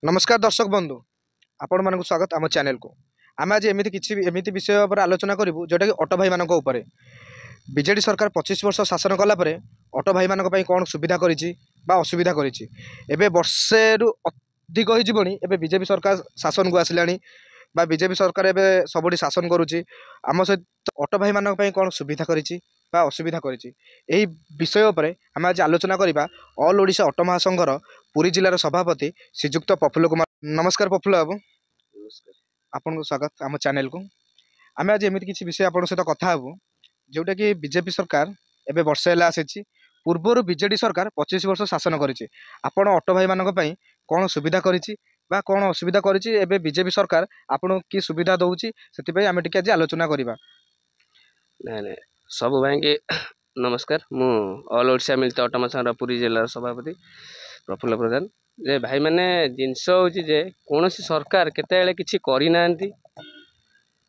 ନମସ୍କାର ଦର୍ଶକ ବନ୍ଧୁ, ଆପଣମାନଙ୍କୁ ସ୍ୱାଗତ ଆମ ଚ୍ୟାନେଲକୁ। ଆମେ ଆଜି ଏମିତି କିଛି ଏମିତି ବିଷୟ ଉପରେ ଆଲୋଚନା କରିବୁ, ଯେଉଁଟାକି ଅଟୋ ଭାଇମାନଙ୍କ ଉପରେ। ବିଜେଡ଼ି ସରକାର 25 ବର୍ଷ ଶାସନ କଲା ପରେ ଅଟୋ ଭାଇମାନଙ୍କ ପାଇଁ କ'ଣ ସୁବିଧା କରିଛି ବା ଅସୁବିଧା କରିଛି। ଏବେ ବର୍ଷେରୁ ଅଧିକ ହେଇଯିବଣି, ଏବେ ବିଜେପି ସରକାର ଶାସନକୁ ଆସିଲାଣି ବା ବିଜେପି ସରକାର ଏବେ ସବୁଠି ଶାସନ କରୁଛି। ଆମ ସହିତ ଅଟୋ ଭାଇମାନଙ୍କ ପାଇଁ କ'ଣ ସୁବିଧା କରିଛି ବା ଅସୁବିଧା କରିଛି, ଏହି ବିଷୟ ଉପରେ ଆମେ ଆଜି ଆଲୋଚନା କରିବା ଅଲ୍ ଓଡ଼ିଶା ଅଟୋ ମହାସଂଘର ପୁରୀ ଜିଲ୍ଲାର ସଭାପତି ଶ୍ରୀଯୁକ୍ତ ପ୍ରଫୁଲ୍ଲ କୁମାର। ନମସ୍କାର ପ୍ରଫୁଲ୍ଲ ବାବୁ। ନମସ୍କାର। ଆପଣଙ୍କୁ ସ୍ୱାଗତ ଆମ ଚ୍ୟାନେଲକୁ। ଆମେ ଆଜି ଏମିତି କିଛି ବିଷୟ ଆପଣଙ୍କ ସହିତ କଥା ହେବୁ, ଯେଉଁଟାକି ବିଜେପି ସରକାର ଏବେ ବର୍ଷେ ହେଲା ଆସିଛି, ପୂର୍ବରୁ ବିଜେଡ଼ି ସରକାର 25 ବର୍ଷ ଶାସନ କରିଛି। ଆପଣ ଅଟୋ ଭାଇମାନଙ୍କ ପାଇଁ କ'ଣ ସୁବିଧା କରିଛି ବା କ'ଣ ଅସୁବିଧା କରିଛି, ଏବେ ବିଜେପି ସରକାର ଆପଣଙ୍କୁ କି ସୁବିଧା ଦେଉଛି, ସେଥିପାଇଁ ଆମେ ଟିକେ ଆଜି ଆଲୋଚନା କରିବା। ନାଇଁ ନାଇଁ, ସବୁ ଭାଇଙ୍କି ନମସ୍କାର। ମୁଁ ଅଲ୍ ଓଡ଼ିଶା ମିଳିତ ଅଟୋ ମହାସଂଘର ପୁରୀ ଜିଲ୍ଲାର ସଭାପତି ପ୍ରଫୁଲ୍ଲ ପ୍ରଧାନ। ଯେ ଭାଇମାନେ, ଜିନିଷ ହେଉଛି ଯେ କୌଣସି ସରକାର କେତେବେଳେ କିଛି କରିନାହାନ୍ତି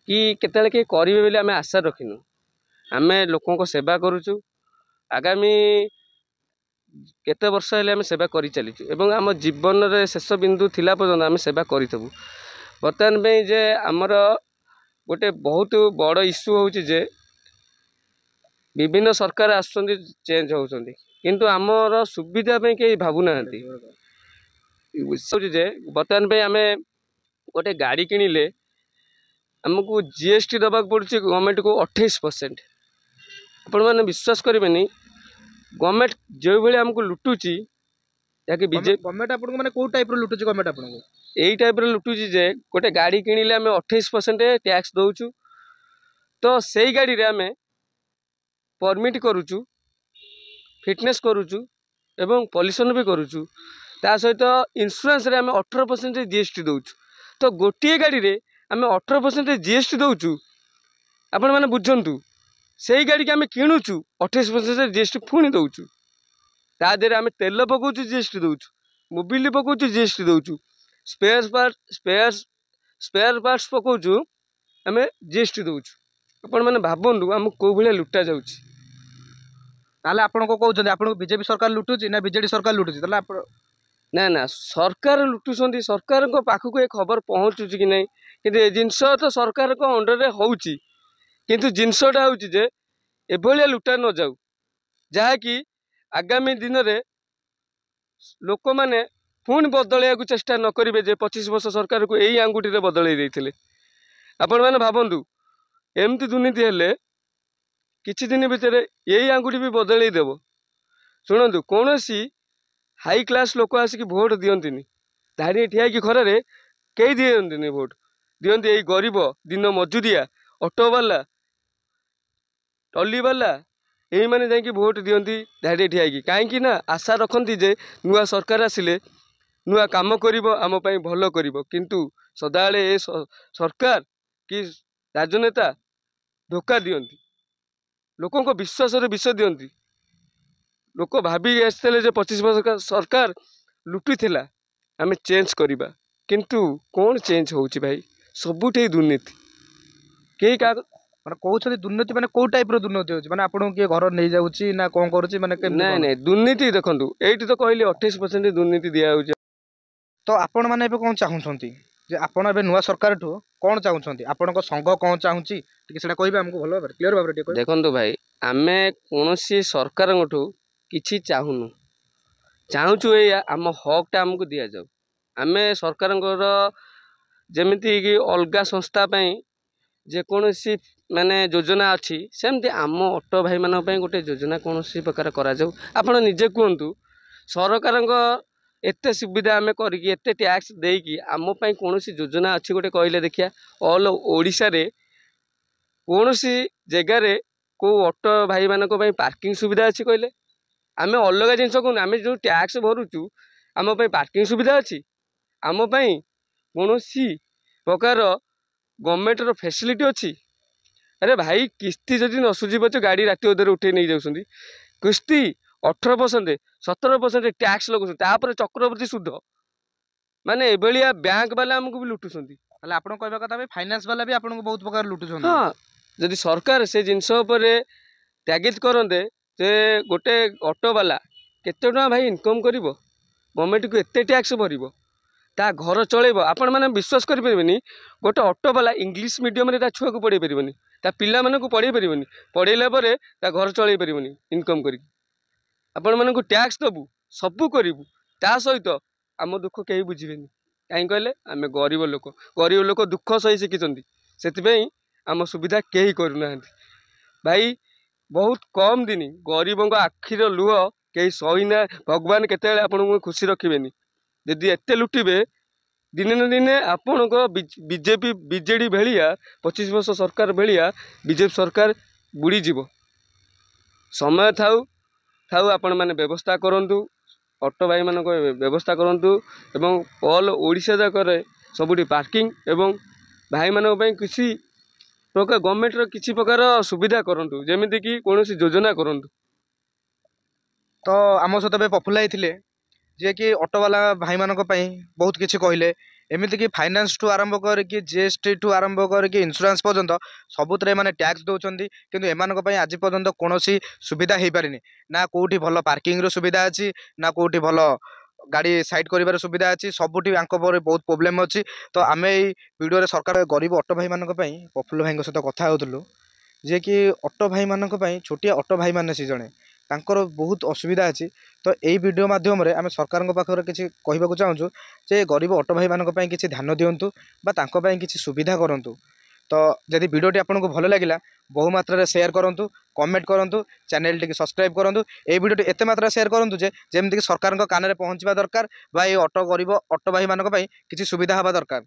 କି କେତେବେଳେ କେହି କରିବେ ବୋଲି ଆମେ ଆଶା ରଖିନୁ। ଆମେ ଲୋକଙ୍କ ସେବା କରୁଛୁ। ଆଗାମୀ କେତେ ବର୍ଷ ହେଲେ ଆମେ ସେବା କରିଚାଲିଛୁ ଏବଂ ଆମ ଜୀବନରେ ଶେଷ ବିନ୍ଦୁ ଥିଲା ପର୍ଯ୍ୟନ୍ତ ଆମେ ସେବା କରିଥିବୁ। ବର୍ତ୍ତମାନ ପାଇଁ ଯେ ଆମର ଗୋଟେ ବହୁତ ବଡ଼ ଇସ୍ୟୁ ହେଉଛି ଯେ ବିଭିନ୍ନ ସରକାର ଆସୁଛନ୍ତି, ଚେଞ୍ଜ ହେଉଛନ୍ତି, କିନ୍ତୁ ଆମର ସୁବିଧା ପାଇଁ କେହି ଭାବୁନାହାନ୍ତି। ହେଉଛି ଯେ ବର୍ତ୍ତମାନ ପାଇଁ ଆମେ ଗୋଟେ ଗାଡ଼ି କିଣିଲେ ଆମକୁ GST ଦେବାକୁ ପଡ଼ୁଛି ଗଭର୍ଣ୍ଣମେଣ୍ଟକୁ 28%। ଆପଣମାନେ ବିଶ୍ୱାସ କରିବେନି, ଗଭର୍ଣ୍ଣମେଣ୍ଟ ଯେଉଁଭଳି ଆମକୁ ଲୁଟୁଛି, ଯାହାକି ବିଜେ ଗଭର୍ଣ୍ଣମେଣ୍ଟ ଆପଣଙ୍କୁ ମାନେ କେଉଁ ଟାଇପ୍ର ଲୁଟୁଛି ଗଭର୍ଣ୍ଣମେଣ୍ଟ ଆପଣଙ୍କୁ? ଏଇ ଟାଇପ୍ର ଲୁଟୁଛି ଯେ ଗୋଟେ ଗାଡ଼ି କିଣିଲେ ଆମେ 28% ଟ୍ୟାକ୍ସ ଦେଉଛୁ, ତ ସେଇ ଗାଡ଼ିରେ ଆମେ ପରମିଟ୍ କରୁଛୁ, ଫିଟନେସ୍ କରୁଛୁ ଏବଂ ପଲ୍ୟୁସନ୍ ବି କରୁଛୁ। ତା ସହିତ ଇନ୍ସୁରାନ୍ସରେ ଆମେ 18% GST ଦେଉଛୁ। ତ ଗୋଟିଏ ଗାଡ଼ିରେ ଆମେ 18% GST ଦେଉଛୁ। ଆପଣମାନେ ବୁଝନ୍ତୁ, ସେଇ ଗାଡ଼ିକି ଆମେ କିଣୁଛୁ, 28% GST ପୁଣି ଦେଉଛୁ। ତା ଦେହରେ ଆମେ ତେଲ ପକାଉଛୁ, GST ଦେଉଛୁ, ମୋବିଲ ପକାଉଛୁ, GST ଦେଉଛୁ, ସ୍ପେୟାର ପାର୍ଟସ୍ ପକାଉଛୁ, ଆମେ GST ଦେଉଛୁ। ଆପଣମାନେ ଭାବନ୍ତୁ ଆମକୁ କେଉଁ ଭଳିଆ ଲୁଟା ଯାଉଛି। ତାହେଲେ ଆପଣ କ'ଣ କହୁଛନ୍ତି, ଆପଣଙ୍କୁ ବିଜେପି ସରକାର ଲୁଟୁଛି ନା ବିଜେଡ଼ି ସରକାର ଲୁଟୁଛି? ତାହେଲେ ଆପଣ ନା ନା, ସରକାର ଲୁଟୁଛନ୍ତି। ସରକାରଙ୍କ ପାଖକୁ ଏ ଖବର ପହଞ୍ଚୁଛି କି ନାହିଁ, କିନ୍ତୁ ଏ ଜିନିଷ ତ ସରକାରଙ୍କ ଅଣ୍ଡରରେ ହେଉଛି। କିନ୍ତୁ ଜିନିଷଟା ହେଉଛି ଯେ ଏଭଳିଆ ଲୁଟା ନଯାଉ, ଯାହାକି ଆଗାମୀ ଦିନରେ ଲୋକମାନେ ପୁଣି ବଦଳାଇବାକୁ ଚେଷ୍ଟା ନ କରିବେ ଯେ 25 ବର୍ଷ ସରକାରକୁ ଏଇ ଆଙ୍ଗୁଠିରେ ବଦଳାଇ ଦେଇଥିଲେ। ଆପଣମାନେ ଭାବନ୍ତୁ, ଏମିତି ଦୁର୍ନୀତି ହେଲେ କିଛି ଦିନ ଭିତରେ ଏଇ ଆଙ୍ଗୁଠି ବି ବଦଳାଇ ଦେବ। ଶୁଣନ୍ତୁ, କୌଣସି ହାଇ କ୍ଲାସ୍ ଲୋକ ଆସିକି ଭୋଟ ଦିଅନ୍ତିନି। ଧାଡ଼ିରେ ଠିଆ ହେଇକି ଖରାରେ କେହି ଦିଅନ୍ତିନି ଭୋଟ। ଦିଅନ୍ତି ଏଇ ଗରିବ ଦିନ ମଜୁରିଆ, ଅଟୋବାଲା, ଟଲିବାଲା, ଏଇମାନେ ଯାଇକି ଭୋଟ ଦିଅନ୍ତି ଧାଡ଼ିରେ ଠିଆ ହେଇକି। କାହିଁକି ନା ଆଶା ରଖନ୍ତି ଯେ ନୂଆ ସରକାର ଆସିଲେ ନୂଆ କାମ କରିବ, ଆମ ପାଇଁ ଭଲ କରିବ। କିନ୍ତୁ ସଦାବେଳେ ଏ ସରକାର କି ରାଜନେତା ଧୋକା ଦିଅନ୍ତି, ଲୋକଙ୍କ ବିଶ୍ୱାସରେ ବିଷ ଦିଅନ୍ତି। ଲୋକ ଭାବିକି ଆସିଥିଲେ ଯେ 25 ବର୍ଷ ସରକାର ଲୁଟିଥିଲା, ଆମେ ଚେଞ୍ଜ କରିବା। କିନ୍ତୁ କ'ଣ ଚେଞ୍ଜ ହେଉଛି ଭାଇ? ସବୁଠି ଦୁର୍ନୀତି। କେହି କାହା ମାନେ କହୁଛନ୍ତି ଦୁର୍ନୀତି, ମାନେ କେଉଁ ଟାଇପ୍ର ଦୁର୍ନୀତି ହେଉଛି? ମାନେ ଆପଣଙ୍କୁ କିଏ ଘର ନେଇଯାଉଛି ନା କ'ଣ କରୁଛି, ମାନେ କେମିତି? ନାଇଁ ନାଇଁ, ଦୁର୍ନୀତି ଦେଖନ୍ତୁ, ଏଇଠି ତ କହିଲି 28% ଦୁର୍ନୀତି ଦିଆହେଉଛି। ତ ଆପଣମାନେ ଏବେ କ'ଣ ଚାହୁଁଛନ୍ତି ଯେ ଆପଣ ଏବେ ନୂଆ ସରକାରଠୁ କ'ଣ ଚାହୁଁଛନ୍ତି, ଆପଣଙ୍କ ସଂଘ କ'ଣ ଚାହୁଁଛି, ଟିକେ ସେଇଟା କହିବେ ଆମକୁ ଭଲ ଭାବରେ, କ୍ଲିୟର ଭାବରେ ଟିକେ କହିବେ। ଦେଖନ୍ତୁ ଭାଇ, ଆମେ କୌଣସି ସରକାରଙ୍କଠୁ କିଛି ଚାହୁଁନୁ। ଚାହୁଁଛୁ ଏଇଆ, ଆମ ହକ୍ଟା ଆମକୁ ଦିଆଯାଉ। ଆମେ ସରକାରଙ୍କର ଯେମିତିକି ଅଲଗା ସଂସ୍ଥା ପାଇଁ ଯେକୌଣସି ମାନେ ଯୋଜନା ଅଛି, ସେମିତି ଆମ ଅଟୋ ଭାଇମାନଙ୍କ ପାଇଁ ଗୋଟେ ଯୋଜନା କୌଣସି ପ୍ରକାର କରାଯାଉ। ଆପଣ ନିଜେ କୁହନ୍ତୁ, ସରକାରଙ୍କ ଏତେ ସୁବିଧା ଆମେ କରିକି, ଏତେ ଟ୍ୟାକ୍ସ ଦେଇକି ଆମ ପାଇଁ କୌଣସି ଯୋଜନା ଅଛି ଗୋଟେ କହିଲେ ଦେଖିବା? ଅଲ୍ ଓଡ଼ିଶାରେ କୌଣସି ଜାଗାରେ କେଉଁ ଅଟୋ ଭାଇମାନଙ୍କ ପାଇଁ ପାର୍କିଂ ସୁବିଧା ଅଛି କହିଲେ? ଆମେ ଅଲଗା ଜିନିଷ କହୁନୁ, ଆମେ ଯେଉଁ ଟ୍ୟାକ୍ସ ଭରୁଛୁ, ଆମ ପାଇଁ ପାର୍କିଂ ସୁବିଧା ଅଛି? ଆମ ପାଇଁ କୌଣସି ପ୍ରକାର ଗଭର୍ଣ୍ଣମେଣ୍ଟର ଫେସିଲିଟି ଅଛି? ଆରେ ଭାଇ, କିସ୍ତି ଯଦି ନ ସୁଝି ପାରୁଛ, ଗାଡ଼ି ରାତି ଅଧରେ ଉଠେଇ ନେଇଯାଉଛନ୍ତି। କିସ୍ତି 18%, 17% ଟ୍ୟାକ୍ସ ଲଗାଉଛନ୍ତି, ତାପରେ ଚକ୍ରବୃଦ୍ଧି ସୁଧ। ମାନେ ଏଭଳିଆ ବ୍ୟାଙ୍କ ବାଲା ଆମକୁ ବି ଲୁଟୁଛନ୍ତି। ତାହେଲେ ଆପଣ କହିବା କଥା ବି ଫାଇନାନ୍ସ ବାଲା ବି ଆପଣଙ୍କୁ ବହୁତ ପ୍ରକାର ଲୁଟୁଛନ୍ତି? ହଁ, ଯଦି ସରକାର ସେ ଜିନିଷ ଉପରେ ତାଗିଦ କରନ୍ତେ ଯେ ଗୋଟେ ଅଟୋ ବାଲା କେତେ ଟଙ୍କା ଭାଇ ଇନକମ୍ କରିବ, ଗଭର୍ଣ୍ଣମେଣ୍ଟକୁ ଏତେ ଟ୍ୟାକ୍ସ ଭରିବ, ତା ଘର ଚଳେଇବ। ଆପଣମାନେ ବିଶ୍ୱାସ କରିପାରିବେନି, ଗୋଟେ ଅଟୋବାଲା ଇଂଲିଶ ମିଡ଼ିୟମରେ ତା ଛୁଆକୁ ପଢ଼େଇ ପାରିବନି, ତା ପିଲାମାନଙ୍କୁ ପଢ଼େଇ ପାରିବନି, ପଢ଼େଇଲା ପରେ ତା ଘର ଚଳେଇ ପାରିବନି ଇନକମ୍ କରିକି। ଆପଣମାନଙ୍କୁ ଟ୍ୟାକ୍ସ ଦେବୁ, ସବୁ କରିବୁ, ତା ସହିତ ଆମ ଦୁଃଖ କେହି ବୁଝିବେନି। କାହିଁ କହିଲେ ଆମେ ଗରିବ ଲୋକ, ଗରିବ ଲୋକ ଦୁଃଖ ସହି ଶିଖିଛନ୍ତି, ସେଥିପାଇଁ ଆମ ସୁବିଧା କେହି କରୁନାହାନ୍ତି। ଭାଇ, ବହୁତ କମ୍ ଦିନ ଗରିବଙ୍କ ଆଖିର ଲୁହ କେହି ସହିନା। ଭଗବାନ କେତେବେଳେ ଆପଣଙ୍କୁ ଖୁସି ରଖିବେନି ଯଦି ଏତେ ଲୁଟିବେ। ଦିନେ ନା ଦିନେ ଆପଣଙ୍କ ବିଜେପି ବିଜେଡ଼ି ଭଳିଆ, 25 ବର୍ଷ ସରକାର ଭଳିଆ ବିଜେପି ସରକାର ବୁଡ଼ିଯିବ। ସମୟ ଥାଉ ଥାଉ ଆପଣମାନେ ବ୍ୟବସ୍ଥା କରନ୍ତୁ, ଅଟୋ ଭାଇମାନଙ୍କ ବ୍ୟବସ୍ଥା କରନ୍ତୁ ଏବଂ ଅଲ୍ ଓଡ଼ିଶା ଯାକରେ ସବୁଠି ପାର୍କିଂ ଏବଂ ଭାଇମାନଙ୍କ ପାଇଁ କିଛି ପ୍ରକାର ଗଭର୍ଣ୍ଣମେଣ୍ଟର କିଛି ପ୍ରକାର ସୁବିଧା କରନ୍ତୁ, ଯେମିତିକି କୌଣସି ଯୋଜନା କରନ୍ତୁ। ତ ଆମ ସହିତ ଏବେ ପ୍ରଫୁଲ୍ଲ ଭାଇ ଥିଲେ, ଯିଏକି ଅଟୋବାଲା ଭାଇମାନଙ୍କ ପାଇଁ ବହୁତ କିଛି କହିଲେ। ଏମିତିକି ଫାଇନାନ୍ସଠୁ ଆରମ୍ଭ କରିକି, ଜିଏସ୍ଟିଠୁ ଆରମ୍ଭ କରିକି ଇନ୍ସୁରାନ୍ସ ପର୍ଯ୍ୟନ୍ତ ସବୁଥିରେ ଏମାନେ ଟ୍ୟାକ୍ସ ଦେଉଛନ୍ତି, କିନ୍ତୁ ଏମାନଙ୍କ ପାଇଁ ଆଜି ପର୍ଯ୍ୟନ୍ତ କୌଣସି ସୁବିଧା ହେଇପାରିନି। ନା କେଉଁଠି ଭଲ ପାର୍କିଂର ସୁବିଧା ଅଛି, ନା କେଉଁଠି ଭଲ ଗାଡ଼ି ସାଇଡ଼୍ କରିବାର ସୁବିଧା ଅଛି। ସବୁଠି ୟାଙ୍କ ପରେ ବହୁତ ପ୍ରୋବ୍ଲେମ୍ ଅଛି। ତ ଆମେ ଏଇ ଭିଡ଼ିଓରେ ସରକାର ଗରିବ ଅଟୋ ଭାଇମାନଙ୍କ ପାଇଁ ପ୍ରଫୁଲ୍ଲ ଭାଇଙ୍କ ସହିତ କଥା ହେଉଥିଲୁ, ଯିଏକି ଅଟୋ ଭାଇମାନଙ୍କ ପାଇଁ, ଛୋଟିଆ ଅଟୋ ଭାଇମାନେ ସେ ଜଣେ, ତାଙ୍କର ବହୁତ ଅସୁବିଧା ଅଛି। ତ ଏଇ ଭିଡ଼ିଓ ମାଧ୍ୟମରେ ଆମେ ସରକାରଙ୍କ ପାଖରେ କିଛି କହିବାକୁ ଚାହୁଁଛୁ ଯେ ଗରିବ ଅଟୋ ଭାଇମାନଙ୍କ ପାଇଁ କିଛି ଧ୍ୟାନ ଦିଅନ୍ତୁ ବା ତାଙ୍କ ପାଇଁ କିଛି ସୁବିଧା କରନ୍ତୁ। ତ ଯଦି ଭିଡ଼ିଓଟି ଆପଣଙ୍କୁ ଭଲ ଲାଗିଲା, ବହୁ ମାତ୍ରାରେ ସେୟାର କରନ୍ତୁ, କମେଣ୍ଟ କରନ୍ତୁ, ଚ୍ୟାନେଲଟିକି ସବସ୍କ୍ରାଇବ୍ କରନ୍ତୁ। ଏଇ ଭିଡ଼ିଓଟି ଏତେ ମାତ୍ରାରେ ସେୟାର କରନ୍ତୁ ଯେ ଯେମିତିକି ସରକାରଙ୍କ କାନରେ ପହଞ୍ଚିବା ଦରକାର ବା ଏଇ ଅଟୋ ଗରିବ ଅଟୋ ଭାଇମାନଙ୍କ ପାଇଁ କିଛି ସୁବିଧା ହେବା ଦରକାର।